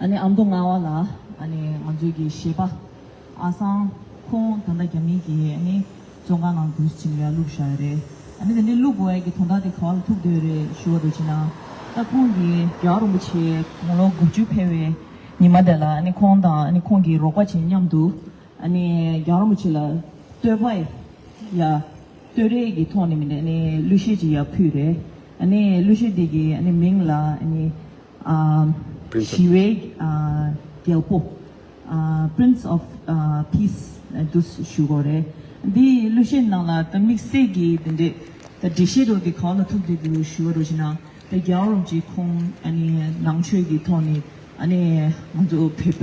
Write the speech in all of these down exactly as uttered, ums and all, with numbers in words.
ཨ་ནི་ཨ་མདོ་རྔ་བ་ལ་ཨ་ནི་ང་ཚོའི་གི་གཞས་པ་ཨ་སང་ཁོང་ད་ལྟ་རྒྱ་མིའི་གི་ཨ་ནི་བཙོན་ཁང་ནང་འདུག་ཅིང་ཡར་བླུགས་བཞག་ཡོད་རེད། ཨ་ནི་དེ་འདྲའི་བླུགས་དགོས་ཡ་གི་དོན་དག་དེ་ག་བ་ལ་ཐུག་བསྡད་ཡོད་རེད་ཞུ་བ་འདྲ་བྱས་ན། ད་ཁོང་གི་རྒྱལ་བ་རིན་པོ་ཆེ་དགུང་ལོ་དགུ་བཅུ་ཕེབས་པའི་ཉི་མ་དེ་ལ་ཨ་ནི་ཁོང་དང་ཨ་ནི་ཁོང་གི་རོགས་པ་བྱས་མཉམ་དུ་ཨ་ནི་རྒྱལ་བ་རིན་པོ་ཆེ་ལ་བསྟོད་པ་ཡ། བསྟོད་ར་གི་ཐོག་ནས་མི་འདྲ་ནི་གླུ་གཞས་ཅིག་ཡར་ཕུལ་རེད། ཨ་ནི་གླུ་གཞས་དེ་གི་ཨ་ནི་མིང་ལ་ཨ་ནི་ཨ་Prince of ཞི་བའི་ཨ་རྒྱལ་པོ། ཨ་Prince of ཨ་Peace ཨ་འདུག་ཞུ་དགོས་རེད། འདི་གླུ་གཞས་ནང་ལ་ད་དམིགས་བསལ་གྱི་དེ་འདྲས་ད་འགྲེལ་བཤད་འདྲ་བོ་དེ་གང་ལ་ཐུག་བསྡད་འདུག་ཞུ་བ་འདྲ་བྱས་ན། ད་རྒྱལ་བ་རིན་པོ་ཆེ་ཁོང་ཨ་ནི་ནང་ཆོས་ཀྱི་ཐོག་ནས་ཨ་ནི་ང་ཚོ་བོད་པ་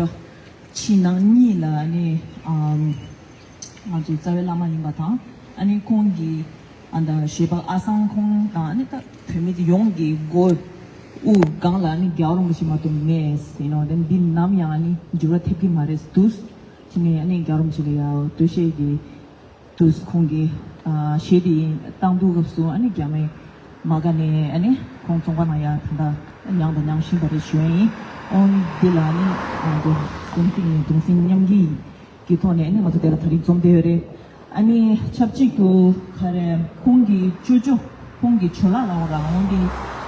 ཕྱི་ནང་གཉིས་ལ་ཨ་ནི་ཨམ་ང་ཚོའི་རྩ་བའི་བླ་མ་ཡིན་པ་དང་། ཨ་ནི་ཁོང་གི་ཨ་ད་གཞས་པ་ཨ་སང་ཁོང་དང་། ཨ་ནི་ད་བོད་མི་དེ་ཡོངས་ཀྱི་མགོ་དབུ་སྒང་ལ་ཨ་ནི་རྒྱལ་བ་རིན་པོ་ཆེ་མ་གཏོགས་མེད་ཟེར་ནོ། དེ་འདི་ནམ་ཡང་ཨ་ནི་འགྱུར་བ་ཐེབས་ཀྱི་མ་རེད་འདུག་དེ་ནས་ཨ་ནི་རྒྱལ་བ་རིན་པོ་ཆེ་ལ་ཡ་བསྟོད་བཤད་ཀྱི་དུས་ཁོང་གིས་ཨ་གཞས་དེ་བཏང་དུས་སྐབས་སུ་ཨ་ནི་རྒྱ་མི་མ་དགའ་ནས་ཨ་ནི་ཁོང་བཙོན་ཁང་ནང་ཡ་ད་ལྟ་མྱངས་དང་མྱང་བཞིན་པ་རེད་ཞུ་ཡ་ཡིན། ཨོ་འདི་ལ་ཨ་ནི་ང་ཚོ་སེམས་གཏིང་ནས་གདུང་སེམས་མཉམ་སྐྱེད་ཀྱི་ཐོག་ནས་ཨ་ནི་ང་ཚོ་དེ་ལ་ད་རེས་འཛོམས་བསྡད་ཡོད་རེད། ཨ་ནི་ཆབས་ཅིག་ཏུ་ག་རེ་ཁོང་གི་ཅོ་ཅོ་ཁོང་གི་ཇོ་ལགས་ལ་འོ་ར་འོང་དེ་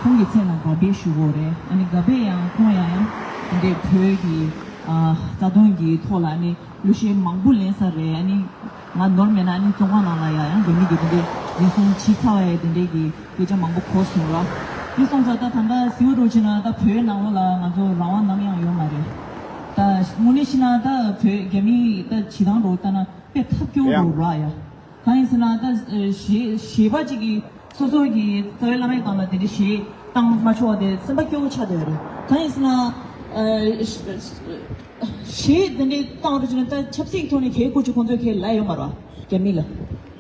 ཁོང་གི་མཚན་ལ་དགའ་འབེབས་ཞུ་དགོས་རེད། ཨ་ནི་དགའ་འབེབས་ཡང་ཁོང་ཡང་ཡང་དེ་འདྲའི་བོད་ཀྱི་ཨ་རྩ་དོན་གྱི་ཐོག་ལ་ཨ་ནི་གླུ་གཞས་མང་པོ་ལེན་ས་རེད། ཨ་ནི་ང་ནོར་མེད་ན་ཨ་ནི་བཙོན་ཁང་ནང་ལ་ཡང་ཡང་རྒྱ་མི་གི་དེ་འདྲའི་འཛིན་བཟུང་བྱས་ཚར་བའི་དེ་འདྲའི་གི་སྐད་ཆ་མང་པོ་གོ་སོང་ར། དེ་སོང་ཙང་ད་ད་ལྟ་གཟིགས་པ་འདྲ་བྱས་ན་ད་བོད་ནང་ལོགས་ལ་ང་ཚོ་རང་དབང་ནམ་ཡང་ཡོད་མ་རེད། ད་དངོས་གནས་བྱས་ན་ད་བོད་རྒྱ་མིའི་ད་བྱེད་སྟངས་འདྲ་བོ་ལྟ་ན་དཔེ་ཐབས་སྐྱོ་བོ་ར་ཡ། གང་ཡིན་ཟེར་ན་ད་གཞས་གཞས་པ་གཅིག་གིས་སོ་སོ་གི་རྩ་བའི་བླ་མའི་སྒང་ལ་དེ་འདྲའི་གཞས་བཏང་མ་ཆོག་པ་དེ་སེམས་པ་སྐྱོ་བོ་ཆགས་བསྡད་ཡོད་རེད། གང་ཡིན་ཟེར་ན་ཨ་གཞས་དེ་འདྲའི་བཏང་རུ་བྱས་ན་ད་ཆབ་སྲིད་ཐོག་ནས་གལ་ཁུར་ཆེ་ཁོང་ཚོས་གལ་ལ་ཡོད་མ་རེད་བ། རྒྱ་མི་ལ་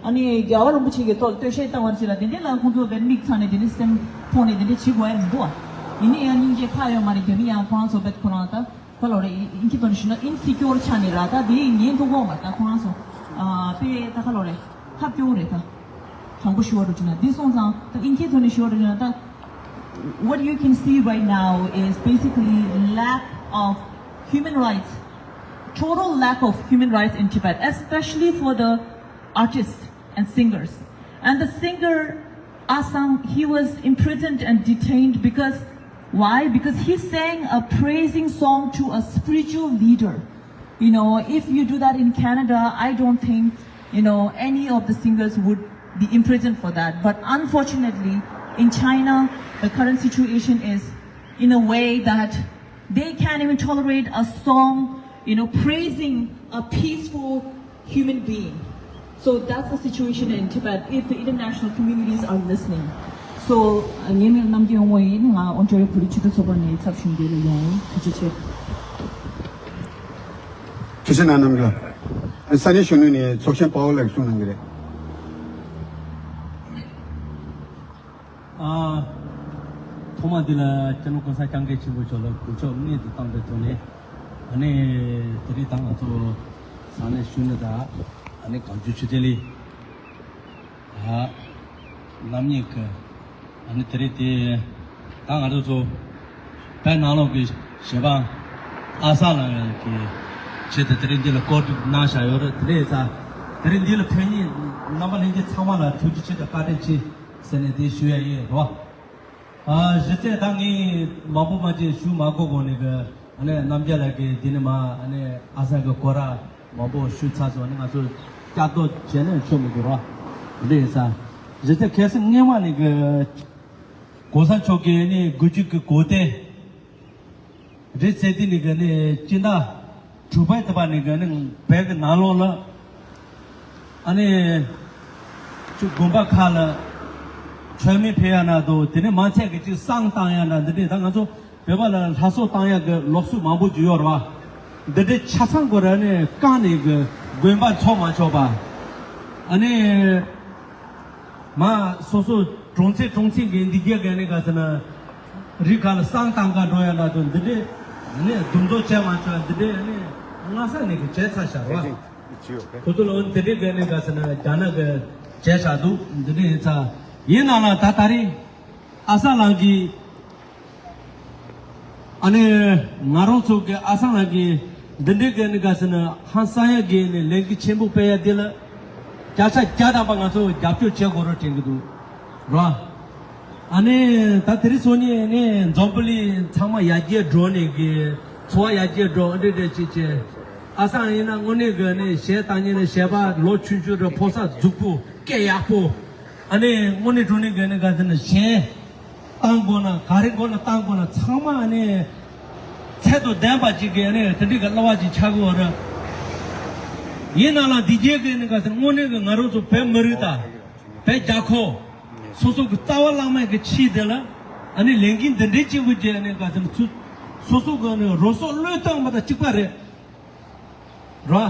ཨ་ནི་རྒྱལ་བ་རིན་པོ་ཆེ་གི་ཐོག་ལ་བསྟོད་གཞས་བཏང་བ་ཞིག་ལ་དེ་འདྲའི་ལ་ཁོང་ཚོ་བས་མིག་ཚ་ནས་དེ་འདྲའི་སེམས་ཕོག་ནས་དེ་འདྲའི་བྱེད་དགོས་ཡ་མི་འདུག་བ། ཡིན་ན་ཡང་སྙིང་རྗེ་ཁག་ཡོད་མ་རེད། རྒྱ་མི་ཡང་ཁོ་རང་ཚོ་བས་ཁོ་རང་ད། ཁ་ལོ་རེ་ཨིན་སྐད་ཐོག་ནས་ཞུས་ན་ཨིན་སི་ཀྱོར་ཆགས་ནས་ར། ད་དེ་ཉན་ཐུབ་ཀྱི་ཡོད་མ་རེད། ད་ཁོ་རང་ཚོ་ཨ་དཔེ་ད་ཁ་ལོ་རེ་ཐབས་སྐྱོ་བོ་རེད། ད་དྲང་པོ་ཞུ་བ་འདྲ་བྱས་ན། འདི་སོང་ཙང་ད་ཨིན་སྐད་ཐོག་ནས་ཞུ་བ་འདྲ་བྱས་ན་ད། What you can see right now is basically lack of human rights, total lack of human rights in Tibet, especially for the artists and singers. And the singer Asang, he was imprisoned and detained because, why? Because he sang a praising song to a spiritual leader. You know, if you do that in Canada, I don't think, you know, any of the singers would be imprisoned for that. But unfortunately, in China, the current situation is in a way that they can't even tolerate a song, you know, praising a peaceful human being. So that's the situation in Tibet, if the international communities are listening. So, ངའི་མིང་རྣམ་རྒྱལ་དབང་མོ་ཡིན། ང་ཨོན་ཊ་རི་ཡོ་བོད་རིགས་སྤྱི་མཐུན་ཚོགས་པ་ནས་ཚབ་ཞུ་མཁན་ལ་ཡོང་ཡིན། ཐུགས་རྗེ་ཆེ། ཐུགས་རྗེ་གནང་། རྣམ་རྒྱལ་ལགས། ས་གནས་གཞོན་ནུ་ནས་ཚོགས་གཞོན་པའོ་ལགས་གསུང་གནང་གི་རེད། ཨ། ཐོག་མ་འདི་ལ་སྤྱི་ནོར་གོང་ས་སྐྱབས་མགོན་ཆེན་པོ་མཆོག་ལ་གུས་ཕྱག་སྔོན་དུ་བཏང་པའི་ཐོག་ནས། ཨ་ནི་དེ་རིང་ད་ང་ཚོ་ས་གནས་གཞོན་ནུ་དང་། ཨ་ནི་གངས་ལྗོངས་ཆོས་ལྡན་གླིང་། ཨ། རྣམ་གཉིས་ཀྱི་ཨ་ནི་དེ་རིང་དེ་ད་ང་ཚོ་ཚོ་བོད་ནང་ལོགས་ཀྱི་གཞས་པ་ཨ་སང་ལགས་ཀྱི་ཆེད་དུ་དེ་རིང་འདི་ལ་བསྐོར་སྒྲིག་གནང་བཞག་ཡོད་རེད། དེ་རིང་ས་དེ་རིང་འདི་ལ་ཕེབས་མཁན་རྣམ་པ་ལྷན་རྒྱས་ཚང་མ་ལ་ཐུགས་རྗེ་ཆེ་དང་བཀའ་དྲིན་ཆེ་ཟེར་ནས་དེ་ཞུ་ཡ་ཡིན་རོ། ཨ། གཞི་རྩའི་ད་ངས་མང་པོ་མ་བྱས་ཞུ་མ་དགོས་གོང་ནས་གི་ཨ་ནི་རྣམ་རྒྱལ་ལགས་ཀྱིས་འདི་ནས་མར་ཨ་ནི་ཨ་སང་གི་སྐོར་ར་མང་པོ་ཞུས་ཚར་སོང་། ཨ་ནི་ང་ཚོ་བསྐྱར་ཟློས་བྱས་ན་ཆོ་མི་འདུག་རོ། འདི་ཡིན་ས། གཞི་རྩའི་གལ་སྲིད་སྔོན་མ་ནས་གི་གོང་ས་མཆོག་གིས་ཨ་ནི་དགུ་བཅུ་གི་གོ་སྟོན་རེད་ཟེར། དེ་ནས་གི་ཨ་ནི་སྤྱི་ཟླ་དྲུག་པའི་ཐོག་ནས་གི་ཨ་ནི་བོད་ཀྱི་ནང་ལོགས་ལ་ཨ་ནི་ཅིག་དགོན་པ་ཁག་ལ་མཆོད་མེ་ཕུལ་ཡ་ན་དང་། དེ་ནས་མ་ཚད་གི་ཅིག་བསང་བཏང་ཡ་ན། འདི་འདྲས་ད་ང་ཚོ་བོད་པ་ལ་ལྷ་གསོལ་བཏང་ཡ་གི་ལུགས་སྲོལ་མང་པོ་ཅིག་ཡོད་རེད་བ། འདི་འདྲས་ཆ་ཚང་སྐོར་ཨ་ནི་བཀག་ནས་གི་དགོན་པ་འཚོགས་མ་ཆོག་པ། ཨ་ནི་མ་སོ་སོ་གྲོང་ཚོ་གྲོང་ཚོ་གི་འདི་ག་གི་ཨ་ནི་ག་ཟེར་ན་རི་ཁ་ལ་བསང་བཏང་ག་འགྲོ་ཡ་ན་དང་། འདི་འདྲས་ཨ་ནི་འདུ་འཛོམས་བྱས་མ་ཆོག་འདི་འདྲས་ཨ་ནི་སྔ་ས་ནས་གི་བྱས་ཚར་བཞག་རེད་བ། ཁོ་ཚོ་ལ་འདི་འདྲའི་གི་ནི་ག་ཟེར་ན་རྒྱ་ནག་གི་བྱས་བཞག་འདུག་འདི་འདྲ་ཡིན་ཙང་། ཡིན་ནའང་ད་ད་རེས་ཨ་སང་ལགས་ཀྱིས་ ཨ་ནི་ང་རང་ཚོ་གི་ཨ་སང་ལགས་ཀྱི་འདི་འདྲའི་གི་ནི་ག་ཟེར་ན་ཧང་སང་ཡ་གི་ནི་ལས་འགུལ་ཆེན་པོ་སྤེལ་ཡ་འདི་ལ་བརྒྱ་ཆ་བརྒྱ་ཐམ་པ་ང་ཚོ་རྒྱབ་སྐྱོར་བྱེད་དགོས་རོགས་དྲན་གི་འདུག་རོ། ཨ་ནི་ད་དེ་རིང་སང་ཉིན་ནི་འཛམ་བུ་གླིང་ཚང་མ་ཡར་རྒྱས་འགྲོ་ནས་གི་འཚོ་བ་ཡར་རྒྱས་འགྲོ་འདྲ་འདྲ་བྱེད་བྱེད། ཨ་སང་ཡིན་ན་དངོས་གནས་གི་ནི་གཞས་བཏང་ཉིན་ནི་གཞས་པ་ལོ་ཆུང་ཆུང་རེ་ཕོ་གསར་རྫིག་པོ་སྐད་ཡག་པོ། ཨ་ནི་དངོས་གནས་དྲང་གནས་གི་ནི་ག་ཟེར་ན་གཞས་བཏང་དགོས་ན་ག་རེ་དགོས་ན་བཏང་དགོས་ན་ཚང་མ་ཨ་ནི་ཚད་དང་ལྡན་པ་ཅིག་གི་ཨ་ནི་དེ་འདྲའི་གི་བསླབ་པ་ཅིག་ཆགས་དགོས་རེད། ཡིན་ན་ལ་འདི་རྒྱལ་གི་ནི་ག་ཟེར་དངོས་གནས་གི་ང་རང་ཚོ་བོད་མི་རིགས་དང་བོད་རྒྱལ་ཁབ་སོ་སོ་གི་རྩ་བ་བླ་མའི་གི་ཆེད་དེ་ལ་ཨ་ནི་ལས་འགན་འདི་འདྲའི་གཅིག་པུ་བྱས་ཨ་ནི་ག་ཟེར་ཚུ་སོ་སོ་གི་ཨ་ནི་རང་སྲོག་བློས་བཏང་བ་དང་གཅིག་པ་རེད། རོ།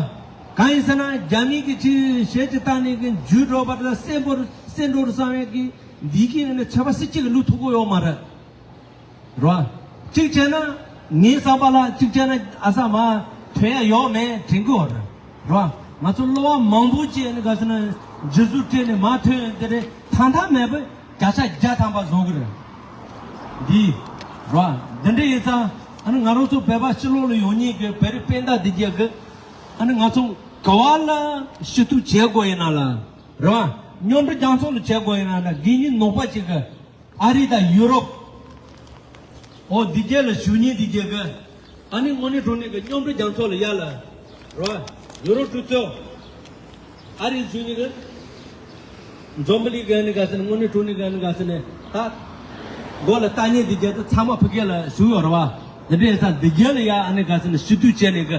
གང་ཡིན་ཟེར་ན་རྒྱ་མི་གི་ཅི་བཤད་ཅི་བཏང་ནས་གི་འཇུས་འགྲོ་བ་དང་སེམས་པོར་སེམས་འགྲོ་རུ་བསམ་ཡས་གི་འདི་གི་ནི་ཆད་པ་སྲིད་ཅིག་གི་ལུས་ཐུབ་ཀྱི་ཡོད་མ་རེད། རོ། གཅིག་བྱས་ན་ངའི་བསམ་པ་ལ་གཅིག་བྱས་ན་ཨ་ས་མ་ཐོན་ཡ་ཡོད་མེད་དྲན་གི་ཡོད་རེད། རོ། ང་ཚོ་སློབ་པ་མང་པོ་ཅིག་ནི་ག་ཟེར་ན་རྗེས་སུ་དྲན་ནས་མ་ཐོན་ཡོད་དེ་རེད་ཐང་ཐང་མེད་པོ། བརྒྱ་ཆ་བརྒྱ་ཐམ་པ་བཟོ་གི་རེད། འདི། རོ། འདི་འདྲ་ཡིན་ཙང་ཨ་ནི་ང་རང་ཚོ་བོད་པ་ཕྱི་ལོགས་ལ་ཡོང་མཁན་གི་བོད་རིགས་སྤུན་ཟླ་འདི་གྱད་གི་ཨ་ནི་ང་ཚོ་ག་བ་ལ་ཞུ་གཏུག་བྱེད་དགོས་ཡིན་ན་ལ། རོ། མཉམ་འབྲེལ་རྒྱལ་ཚོགས་ལ་བྱེད་དགོས་ཡིན་ན་ལ་དགེ་རྒན་ནོར་བ་ཅིག་གི་ཨ་རི་དང་ཡུ་རོབ། ཨོ་འདི་གྱད་ལ་ཞུ་མཁན་འདི་གྱད་གི་ཨ་ནི་དངོས་གནས་དྲང་གནས་ཀྱི་མཉམ་འབྲེལ་རྒྱལ་ཚོགས་ལ་ཡ་ལ། རོ། ཡུ་རོབ་གྲོས་ཚོགས། ཨ་རིའི་གཞུང་གཉིས་ཀྱི། འཛམ་བུ་གླིང་གི་ཨ་ནི་ག་ཟེར་ན་དངོས་གནས་དྲང་གནས་ཀྱི་ཨ་ནི་ག་ཟེར་ན་ད། མགོ་ལ་ལྟ་ཉན་འདི་གྱད་དུ་ཚང་མ་ཕ་གི་ལ་བཞུགས་ཡོད་རེད་བ། འདི་འདྲའི་ས་འདི་གྱད་ལ་ཡ་ཨ་ནི་ག་ཟེར་ན་ཞུ་གཏུག་བྱས་ནས་གི་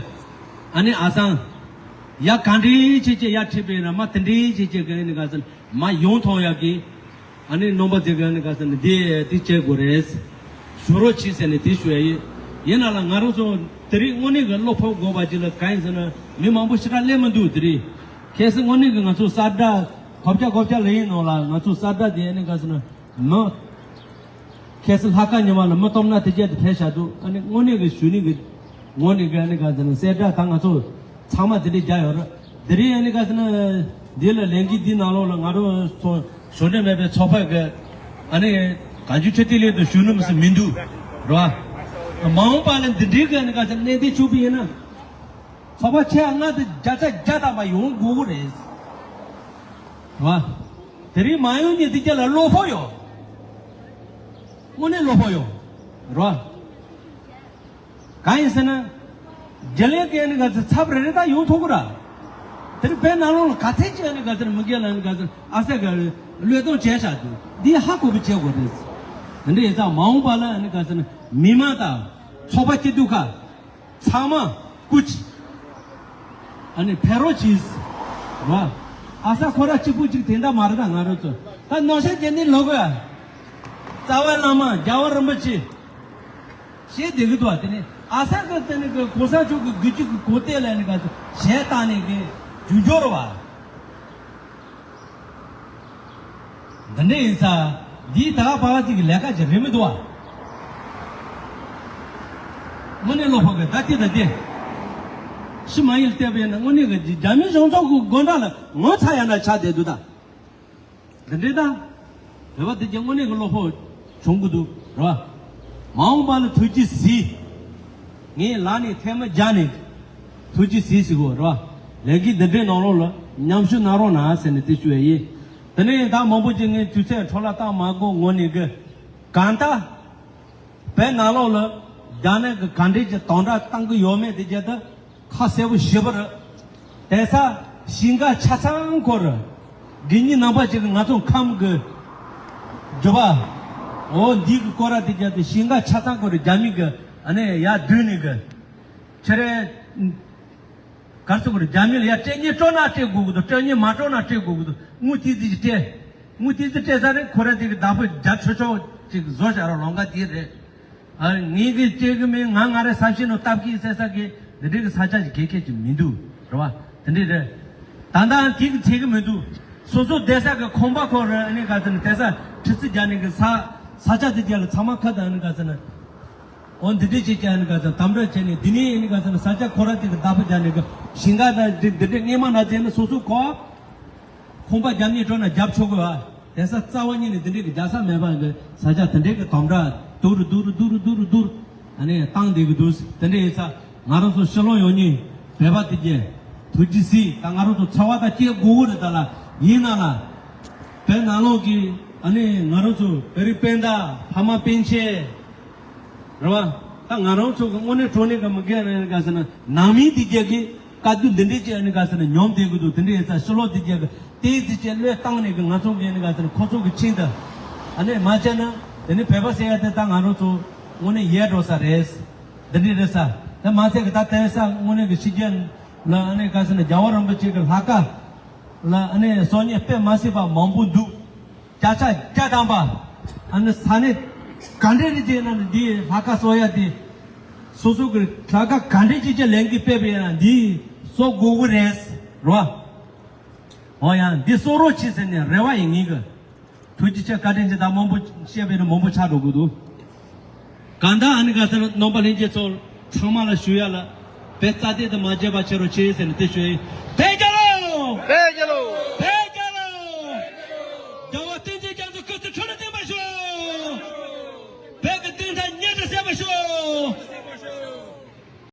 ཨ་ནི་ཨ་སང་། ཡ་ག་འདྲའི་བྱས་བྱས་ཡ་ཁྲིད་པའི་ར་མ་དེ་འདྲའི་བྱས་བྱས་གི་ཨ་ནི་ག་ཟེར་ན། མ་ཡོང་ཐོང་ཡག་གི་ཨ་ནི་རྣམ་པ་དེ་ག་ནི་ག་ཟེར་ནི་དེ་དེ་བྱེད་དགོས་རེད། ཞུ་རོགས་བྱེད་ཟེར་ནས་དེ་ཞུ་ཡ་ཡིན། ཡིན་ན་ལ་ང་རང་ཚོ་དེ་རིང་དངོས་གནས་ཀྱི་བློ་ཕམ་དགོས་པ་ཅིག་ལ་གང་ཡིན་ཟེར་ན་མི་མང་པོ་ཞེ་དྲག་སླེབས་མི་འདུག་དེ་རིང་ཁ་སང་དངོས་གནས་ཀྱི་ང་ཚོ་གསལ་བསྒྲགས་གོ་བརྒྱ་གོ་བརྒྱ་ལ་ཡིན་ནོ་ལ་ང་ཚོ་གསལ་བསྒྲགས་དེ་ཨ་ནི་ག་ཟེར་ན་མི། ཁ་སང་ལྷག་དཀར་ཉི་མ་ལ་མི་སྟོབས་ན་དེ་རྒྱལ་དུ་ཕེབས་བཞག་འདུག་ཨ་ནི་དངོས་གནས་ཀྱི་ཞུ་ནི་གི་ངོ་ནས་གི་ཨ་ནི་ག་ཟེར་ན་གསལ་བསྒྲགས་ད་ང་ཚོ་ཚང་མ་དེ་འདྲས་རྒྱག་ཡོད་རེད། དེ་རིང་ཨ་ནི་ག་ཟེར་ན་འདི་ལ་ལས་འགུལ་འདི་ནང་ལོགས་ལ་ང་རང་ཚོ་གཞུང་འབྲེལ་མེད་པའི་ཚོགས་པ་གི་ཨ་ནི་གང་ཅི་ཆུ་ཐིག་ལེ་དུ་ཞུ་ནི་མི་སྲིད་མི་འདུག་རེད་བ། མ་འོངས་པ་ལ་འདི་འདྲའི་གི་ཨ་ནི་ག་ཟེར་གནད་དོན་ཆུང་པོ་ཡིན་ན། ཚོགས་པ་ཆེ་ལྔ་དེ་བརྒྱ་ཆ་བརྒྱ་ཐམ་པ་ཡོང་དགོས་ཀྱི་རེད། རེད་བ། དེ་རིང་མ་ཡོང་ཉིན་དེ་རྒྱ་ལ་བློ་ཕོག་ཡོད། དངོས་གནས་བློ་ཕོག་ཡོད། རེད་བ། གང་ཡིན་ཟེར་ན། རྒྱ་ལས་ཀའི་ནི་ག་ཚོད་ཚབ་རེ་རེ་ད་ཡོང་ཐུབ་ཀྱི་ར། དེ་རིང་བོད་ནང་ལོགས་ལ་ག་ཚད་ཅིག་ནི་ག་ཚོད་མི་སྒེར་ལ་ནི་ག་ཚོད་ཨ་སེ་ག་བློས་གཏོང་བྱས་བཞག་དུས་འདི་ཧ་གོ་བོ་བྱེད་དགོས་རེད། དེ་འདྲ་ཡིན་ཙང་མ་འོངས་པ་ལ་ནི་ག་ཚོད་མི་མང་དང་ཚོགས་པ་སྐྱིད་སྡུག་ཁག་ཚང་མ་སྐུ་མཁྱེན། ཨ་ནི་ཕེབས་རོགས་གྱིས། ར། ཨ་ས་ཁོ་ར་གཅིག་པུ་གཅིག་དེ་འདྲ་མ་རེད་ད་ང་རང་ཚོ། ད་ནང་ཤན་གྱི་ནི་ལོག་གོ་ཡ། རྩ་བའི་བླ་མ་རྒྱལ་བ་རིན་པོ་ཆེ། ཞེས་བསྡད་གི་འདུག་བ་དེ་ནི་ཨ་ས་གི་དེ་ནི་གི་གོང་ས་མཆོག་གི་དགུ་བཅུ་གི་གོ་གཏད་ལ་ནི་ག་ཞལ་བཏང་ནི་གི་རྒྱུ་འབྱོར་བ། འདི་འདྲ་ཡིན་ཙང་འདིའི་ད་ག་པ་ག་ཅིག་གི་ལས་ཀ་ཅིག་རེད་མི་འདུག་བ། དངོས་གནས་བློ་ཕོག་གི་ད་ལྟ་ད་ལྟ། ཕྱི་མ་ཡིན་བལྟས་པ་ཡིན་ན་དངོས་གནས་གི་རྒྱ་མི་གཞུང་ཚོགས་ཀྱི་སྒོ་འགྲམ་ལ་ངོ་ཚ་ཡ་ན་ཆགས་བསྡད་འདུག་ད། འདི་འདྲ་ད། རེད་བ་དེ་ཀྱང་དངོས་གནས་གི་བློ་ཕོག་བྱུང་གི་འདུག་རེད་བ། མ་འོངས་པ་ལ་ཐུགས་རྗེ་གཟིགས། ངས་ལག་ནས་ཐལ་མོ་སྦྱར་ནས། ཐུགས་རྗེ་གཟིགས་ཟེར་གོ་རེད་བ། ལས་འགུལ་འདི་འདྲའི་ནང་ལོགས་ལ་མཉམ་ཞུགས་གནང་རོགས་གནང་ཟེར་ནས་དེ་ཞུ་ཡ་ཡིན། དེ་ནས་ད་མང་པོ་ཅིག་ངས་དུས་ཚོད་འཕྲོ་བརླག་བཏང་མ་དགོས་ངོ་ནས་གི། གང་ལྟར། བོད་ནང་ལོགས་ལ་རྒྱ་ནག་གི་ག་འདྲས་ཀྱི་དམ་དྲག་བཏང་གི་ཡོད་མེད་དེ་རྒྱ་ད་ཁ་གསལ་པོ་ཞེ་པོ་རེད། དེང་སང་ཞིང་ཁ་ཆ་ཚང་ཁོ་རེ། དགེ་བསྙེན་རྣམ་པ་ཅིག་གི་ང་ཚོ་ཁམས་གི་རྒྱུ་བ། འོ་འདི་གི་སྐོར་ར་དེ་རྒྱ་དེ་ཞིང་ཁ་ཆ་ཚང་ཁོ་རེ་རྒྱ་མི་གི་ཨ་ནེ་ཡ་བསྡུས་ནི་གི་ཁྱེད་རེ། གར་སོང་གི་རྒྱ་མི་ལ་ཡ་སྤྲད་ཉེན་སྤྲོད་ན་སྤྲད་དགོས་ཀྱི་འདུག་སྤྲད་ཉེན་མ་སྤྲོད་ན་སྤྲད་དགོས་ཀྱི་འདུག་དངུལ་ཏི་ཙི་ཅིག་སྤྲད། དངུལ་ཏི་ཙི་སྤྲད་ས་རེད་ཁོ་ར་དེ་གི་བདག་པོ་རྒྱ་ཆོག་ཆོག་ཅིག་བཟོ་བྱ་ར་ལོང་ག་དེ་རེད། ཨ་ངས་གི་སྤྲད་གི་མིན་ང་ང་རེ་ས་ཕྱི་ནང་སྟབས་ཀྱིས་ཟེར་ས་གི་འདི་འདྲའི་གི་ས་ཆ་ཅིག་གེ་ཁེ་ཅིག་མི་འདུག་རེད་བ། དེ་འདྲའི་རེད། ད་ལྟ་དེ་གི་ཚད་གི་མི་འདུག་སོ་སོ་བསྡད་ས་གི་ཁང་པ་ཁོ་ར་ཨ་ནི་ག་ཚོད་ནི་བསྡད་ས་ཁྲི་ཙི་རྒྱ་ནི་གི་ས་ས་ཆ་དེ་རྒྱ་ལ་ཚང་མ་ཁ་དང་ཨ་ནི་ག་ཚོད་ནི། འོ་འདི་འདྲས་བྱས་ཀྱང་ནི་ག་ཚོད་དམ་དྲག་བྱས་ནས་འདི་ནས་ནི་ག་ཚོད་ནི་ས་ཆ་ཁོ་ར་དེ་གི་བདག་པོ་རྒྱག་ནས་གི་ཞིང་ཁ་དང་འདི་འདི་འདྲས་སྔས་མ་ན་བྱས་ནི་སོ་སོ་ཁོ་ཁང་པ་རྒྱབ་ནས་འགྲོ་ན་རྒྱབ་ཆོག་གི་བ། དེ་ས་རྩ་བ་ཉིད་ནས་འདི་འདྲས་གི་རྒྱག་ས་མེད་པ་གི་ས་ཆ་དེ་འདྲས་གི་དམ་དྲག་དུར་དུར་དུར་དུར་དུར། ཨ་ནི་བཏང་བསྡད་ཀྱི་འདུག་དེ་འདྲ་ཡིན་ཙང་ང་རང་ཚོ་ཕྱི་ལོགས་ཡོང་མཁན་བོད་པ་དེ་གས་ཐུགས་རྗེ་གཟིགས། ད་ང་རང་ཚོ་འཚོ་བ་ད་སྐྱེལ་དགོས་ཀྱི་རེད། ད་ལ་ཡིན་ན་ལ་བོད་ནང་ལོགས་ཀྱི་ཨ་ནི་ང་རང་ཚོ་བོད་རིགས་སྤུན་ཟླ་ཕ་མ་སྤུན་མཆེད་རེད་བ། ད་ང་རང་ཚོ་གི་དངོས་གནས་དྲང་གནས་གི་མི་སྒེར་ནས་ག་ཟེར་ན་ནང་མི་དེ་གས་ཀྱི་དཀའ་སྡུག་འདི་འདྲས་ཅིག་ཨ་ནི་ག་ཟེར་ན་མྱོང་བསྡད་ཀྱི་འདུག་དེ་འདྲས་ཡིན་ཙང་ཕྱི་ལོགས་དེ་གས་ཀྱི་ཏོག་ཙམ་ཅིག་བློས་བཏང་ནས་ཀྱི་ང་ཚོ་གི་ཨ་ནི་ག་ཟེར་ན་ཁོ་ཚོ་གི་ཆིངས་དང་ཨ་ནི་མ་བྱས་ན་དེ་ནི་བོད་པ་ཟེར་ཡ་དེ་ད་ང་རང་ཚོ་དངོས་གནས་ཡལ་འགྲོ་ས་རེད། འདི་འདྲས་རེད་ས། དེ་མ་ཚད་ཀྱི་ད་དེང་སང་དངོས་གནས་ཀྱི་ཕྱི་རྒྱལ་ལ་ཨ་ནི་ག་ཟེར་ན་རྒྱལ་བ་རིན་པོ་ཆེ་གི་ལྷ་ཁང་ལ་ཨ་ནི་གསོལ་སྙིང་དཔེ་མ་སྲིད་པ་མང་པོ་འདུག་བརྒྱ་ཆ་བརྒྱ་ཐམ་པ། ཨ་ནི་ས་གནས་ག་འདྲས་རེད་ཅེ་ན་ནི་འདི་ལྷ་ཁང་གསོལ་ཡ་དེ་སོ་སོ་གི་ལྷ་ཁང་ག་འདྲས་ཅིག་ཅིག་ལེན་གི་དཔེ་བས་ན་འདི་གསོལ་དགོས་གི་རེད་རོ། འོ་ཡང་འདི་གསོལ་རོགས་བྱེད་ཟེར་ནས་རེ་བ་ཡིན་ངེས་གི། ཐུགས་རྗེ་ཆེ། བཀའ་དྲིན་ཆེ། ད་མང་པོ་བཤད་པས་ན་མང་པོ་ཆགས་འགྲོ་གི་འདུག་གང་ལྟར་ཨ་ནི་ག་ཟེར་ན་རྣམ་པ་ལྷན་རྒྱས་ཚོ་ཚང་མ་ལ་ཞུ་ཡ་ལ་བོད་རྩ་དོན་དུ་མ་བརྗེད་པ་བྱེད་རོགས་བྱེད་ཟེར་ནས་དེ་ཞུ་ཡ་ཡིན། བོད་རྒྱལ་ལོ། བོད་རྒྱལ་ལོ། བོད་རྒྱལ་ལོ། རྒྱལ་བ་བསྟན་འཛིན་རྒྱ་མཚོ་སྐུ་ཚེ་ཁྲི་ལོ་བརྟན་པར་ཤོག་བོད་ཀྱི་བདེན་མཐའ་མྱུར་དུ་གསལ་བར་ཤོག